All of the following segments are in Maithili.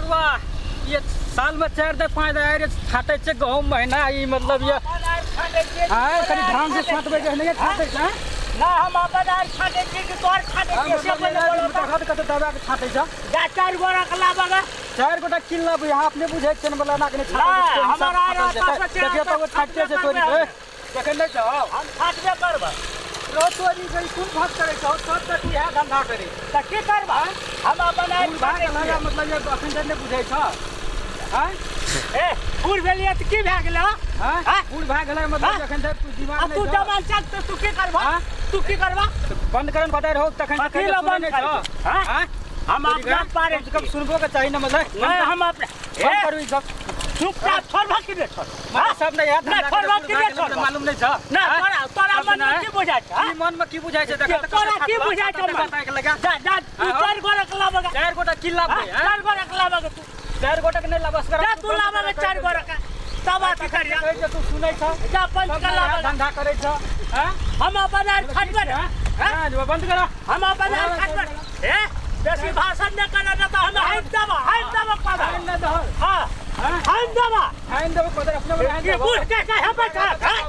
वाह ये साल में 4 दे 5 दे आरे छाटै छै गहूम महीना ई मतलब ये आय कनी ध्यान से छाटबै जे नहीं छाटै छै ना हम अपन आर छाटै छी कि तोर छाटै छी से पहिले बोलो त। देखत कते दबा के छाटै छै। जा 4 गोरा के लाबऽ गे। 4 गोटा किन लाबू यहाँ अपने बुझै छै ने बोला ना कनी ना, छाटै हमर आर ओतऽ से देखियौ तऽ ओ छाटते छै तोरी के देखै नहि छौ। हम छाटबे करबै। रो तोरी के कोन भाग करै छौ सब तऽ तू इएह धंधा करै। तऽ की करबै हम अपन आर बूढ़ भए छाटै गेल छियै। मतलब ये अखन धरि नहि बुझै छौ। आँय? ए बूढ़ भेलियै तऽ की भए गेलै हँ? आँय? आँय? बूढ़ भए गेलै मतलब आँय? अखन धरि तू दिमाग आ नहि तू छौ। जवान चल तऽ तू की करबा? आँय? तू की करबा? बंद करन बताए रहो तखन कथी लए बंद छौ। करबै? आँय? आँय? हम तोरी अपना के पारे कम से कम सुनबो के चाही ना मतलब। नहीं हम अपने बंद करू ई सब। चुपचाप छोड़बा कि नहीं छोड़बा? मतलब सब नहीं याद नहीं, छोड़बा कि नहीं छोड़बा? मालूम नहीं छौ। ना आँय? तोरा तोरा सब मन में नहीं। की बुझाइ छै? की मन में की बुझाइ छै? देखा तऽ तोरा की बुझाइ छौ मन? लगा। जा जा तू हाँ, 4 गोरा के लाबऽ गे। 4 गोटा की लाबबै? हाँ, 4 गोरा के लाबऽ गे तू। 4 गोटा के नहीं लाबऽ असगर। जा तू लाबऽ गे 4 गोरा के। तब अथी करिया। कहै छै तू सुनै छौ। जा पंच सब के लाबऽ गे। धंधा करै छौ। हाँ? हम अपन आर छाटबै ने। हाँ? हाँ, जो बंद करो। हम अपन आर छाटबै ने। ए बेसी भाषण नहि करऽ ने तऽ हम हाइट देबऽ हाइट देबऽ पदर। हाइन नहि दहल। हाँ हाँ? हाइट देबऽ। हाइन देबो पदर अपने बला हाइन की देबो। बूढ़ के कहे बैठल हाँ?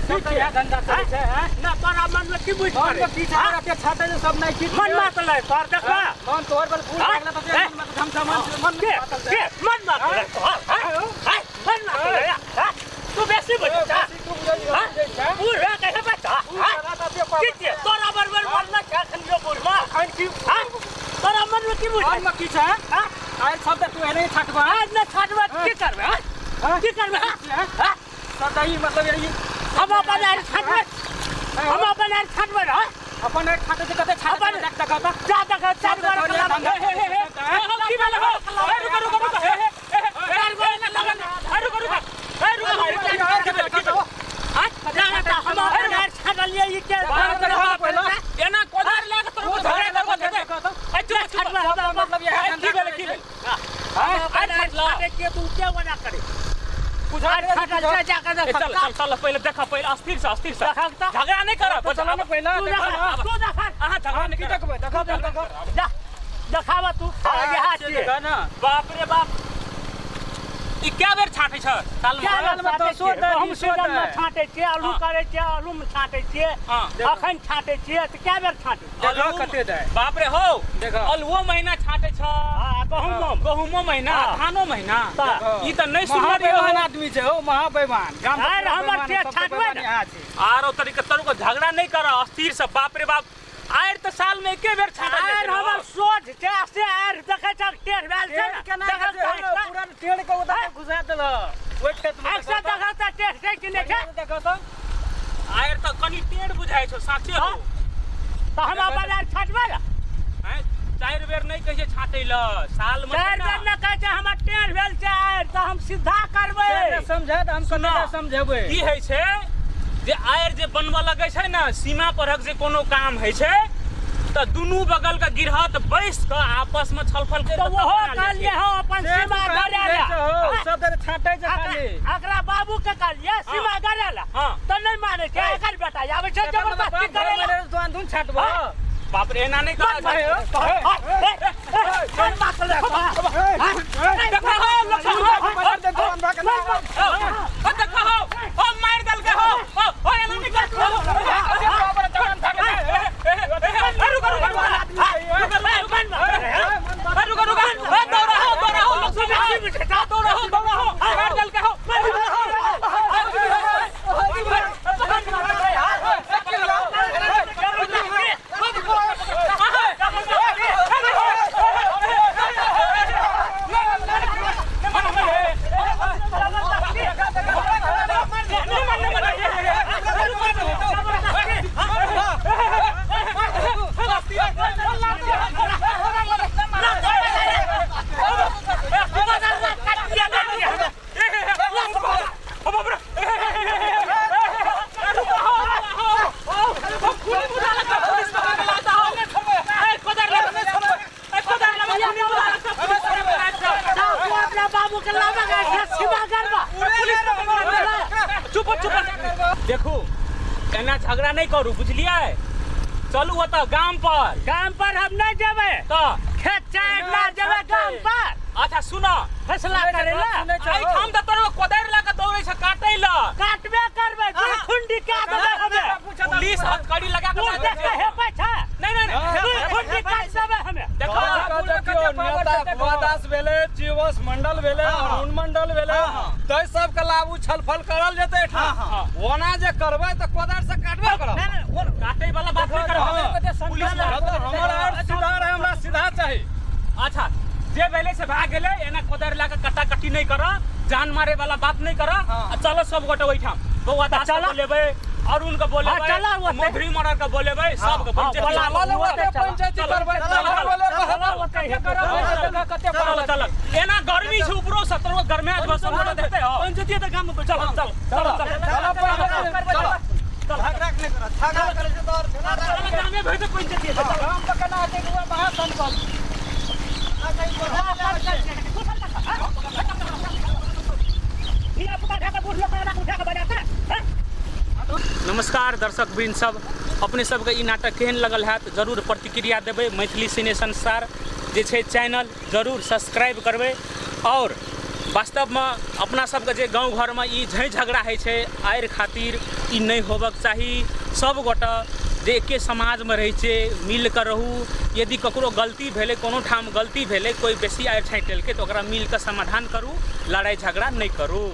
सब तऽ इएह धंधा करै छै, हाँ? ना तोरा मन में की बुझ मन पड़े? में की छै? हाँ? एते छाटै छै सब नहि की मन मात लै तोर देखबा। मन तोहर बल बूढ़ हाँ? भए गेलै तऽ ए? मन में धमधा मन मन के मातल छै। के मन मात लै तोहर हाँ? हाँ? मन मात लै हाँ? तू बेसी बुझ ए, छा बेसी तू बुझै हाँ? बुझै छै। बूढ़ भए कहे बैठा बूढ़ हाँ? भेला तऽ एते की छियै? तोरा बरबर मन में छै एखन जो बूढ़ में अखन की हाँ? तोरा मन में की बुझ मन में की छै? हाँ? आइ सब तऽ तू एने छाटबा। आज न छाटबै तऽ की करबै हाँ? हाँ? की करबै हाँ? हाँ? सब तऽ ई मतलब ई हम अपन आर छाटबै हम अपन आर छाटबै हाँ? अपन एक छाटै छै कते छाटै अपन- देख देखा तऽ। जा देख 4 गोरा के लाबऽ हे हे हे हे की भेल हो? हे रुको रुको रुको हे हे हे 4 गोरा के लाबऽ हे रुको रुको हे रुको भाई की भेल की भेल? हाँ? जा जा हम अपन आर छाटलियै ई के बाप रे बाप, एना कोदार लए के तोर झगड़ा करबो देबै। ए चुप चुप छाटबै हम मतलब इएह ए, धंधा की भेल करै की छै। भेल? हम अपन आर छाटै छियै तू के ओना करै बुझा आर छाटल छै जा के ए, देख चल चल चल पहिले देख पहिले अस्थिर से अस्थिर से देखक तऽ। झगड़ा नहीं करब। चला ने पहिले तू देखा देख ना। तू देख अहाँ झगड़ा नहीं की करब। देखबै? देखा देखा। जा देखाबऽ तू हाँ, इएह छियै देखा ना। बाप रे बाप ई क्या बेर छाटै छ साल में? क्या साल में छाँटै दसो छियै? दै, गहूम बीसो सीजनमे दै। छाँटै छियै आलू हाँ। करै छियै आलूमे छाँटै छियै हाँ। अखन छाँटै छियै तऽ कए बेर छाँटै देखा आलू- कते दै। बाप रे हो देखा। अलुओ महीना छाटै छ हाँ गहूमो गहुमो महीना हाँ। धानो महीना तऽ। ई तऽ नहि सुनल रहियो महाबेईमान आदमी छै हो महाबेईमान। गाम आर के हमर बेईमान के सबके छाटबै बेईमान ने। इएह छै। आरो तरीके तरुक झगड़ा नहीं कर अस्थिर से बाप रे बाप आर तऽ साल में एके बेर छाटल जाइ आर छै ने। हमर सोझ छै से आर देखै छह टेढ़ भेल छै टेढ़ ने केना देखल हेतै हौ? तऽ पूरा टेढ़ के ओतऽ घुसा देलक ओहि खेत में। एक सए देखल तऽ टेढ़ छै कि नहि छै? देखो तऽ। आर तऽ कनि टेढ़ बुझाइ छौ साँचे हो। हाँ। तऽ हम अपन आर छाटबै ने। आँय, 4 बेर नहि कहै छै छाटै लए साल में 4 बेर नहि कहै छै हमर टेढ़ भेल छै आर तऽ हम सीधा करबै। से समझा तऽ हम सुना। कतेक समझेबै। की होइ छै जे आरि जे बनबऽ लगै छै ने सीमा परक जे कोनो काम होइ छै तऽ दुनू बगल के गिरहत बैस कऽ आपस में छलफल करि तऽ कऽ ओहो बना लै छै। कहलियै हँ अपन से सीमा तू कहाँ गड़े बुझै लए। छहो? हाँ? सब तऽ छाटै छै खाली। एकरा बाबू के कहलियै सीमा गड़े लए हाँ। तऽ नहि मानै छै एकर बेटा आबै छै जबरदस्ती करै लए। तू धुन छाटबो। बाप रे एना नहि मन करऽ। मात ले, देखा हो लक्ष्मण हो, ओ देखा हो ओ मारि देलकै हो ओ ओ एना नहि कर। रुको रुको रुको रुको रुको ए दौड़ा हो दौड़ा हो लक्ष्मण हो दौड़ा हो दौड़ा हो मारि देलकै हो। बाबू के लावा सीमा गरबा। चुप चुप देखू एना झगड़ा नहीं करू बुझलियै चलू ओतऽ गाम पर। गाम पर हम नहीं जेबै। तऽ खेत चाहे ना जेबै गाम पर। अच्छा सुना। फैसला करे ला। सुनै छौ। एहिठाम तऽ तोरो कोदारि लऽ कऽ दौड़ै छै काटै लए। काटबे करबै, दू खुंडी काट देबै हमे। पुलिस हथकड़ी लगा कऽ बूढ़ लऽ देख के जाइ छै। हेपै छै। नहीं नहीं नहीं। दू खुंडी काट देबै हमे। देखो, देखियौ, नेता भुआदास भेलै, जीवस मंडल भेलै, अरुण मंडल भेलै, तै सबके लाबू छलफल करल जेतै एहिठाम। ओना जे करबै तऽ कोदारि से काटबे करब। काटै वाला बात नहीं करब। पुलिस हँ, तऽ हमर आर सीधा रहै, हमरा सीधा चाही। अच्छा, जे भेलै से भए गेलै। एना कोदारि लए कऽ कट्टा कट्टी नहि करऽ, जान मारे वाला बात नहि करऽ। आ चलो सब गोटे ओहिठाम बौआ दास के चलऽ। बोलेबै, अरुण के बोलेबै, हाँ, चलऽ ओतै। मधुरी मरर के बोलेबै, सबके पंचायती। बोला, चलऽ ओतै, पंचायती करबै, चलऽ बोलेबै। कते चल चल, एना गर्मी छै ऊपरो से तोरो गर्मी आज बसल बोले देते हो। पंचायती तऽ गाम में। चल चल चल चल। चलऽ पंचायती, चलऽ। झगड़ा नहि करऽ, झगड़ा करै छै तऽ आओर झगड़ा। गामे भरि तऽ पंचायती हेतै, चल। गाम पर केना हेतै? महासंकल्प। धिया पुता ढाका बूढ़ लोग उठा के बजाता हैं। नमस्कार दर्शक वृंद सब, अपने सबके ई नाटक केहन लगल हैत जरूर प्रतिक्रिया देबै। मैथिली सिने संसार जे छै चैनल जरूर सब्सक्राइब करबै। आओर वास्तवमे अपना सबके जे गाँव घरमे ई झै झगड़ा होइ छै आड़ि खातिर, ई नहि होबक चाही। सब गोटा जे एके समाजमे रहै छियै, मिल कऽ रहू। यदि ककरो गलती भेलै, कोनो ठाम गलती भेलै, कोइ बेसी आड़ि छाँटि लेलकै, तऽ ओकरा मिल कऽ समाधान करू, लड़ाइ झगड़ा नहि करू।